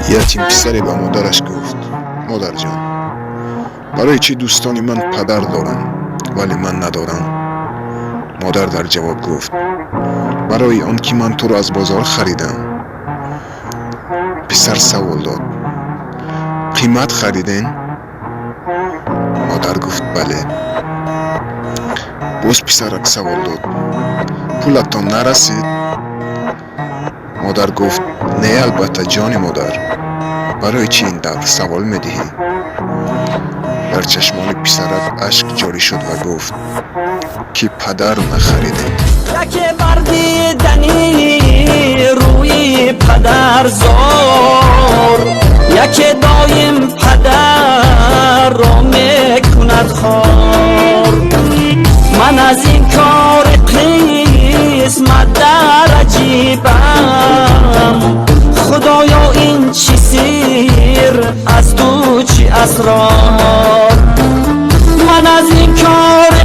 Ятим писаре ба модараш гуфт: «Модарҷон, барои чӣ дӯстони ман падар доранд, вале ман надорам?» Модар дар ҷавоб гуфт: «Барои он ки ман туро аз бозор харидам». Писар савол дод: «Қимат хариден?» Модар гуфт: «Бале». Боз писарак савол дод: «Пулатон нарасид?» Модар гуфт: «Не, албатта, ҷони модар, барои чӣ ин тавр савол медиҳӣ?» Дар чашмони писарак ашк ҷорӣ шуд ва гуфт, ки падар нахаридем. Яке бар дидани рӯи падар зор, яке доим падарро мекунад хор. Ман аз ин кори қисмат дар аҷибам. Худоё, ин чӣ сир аз ту, чӣ асрор? Ман аз ин кори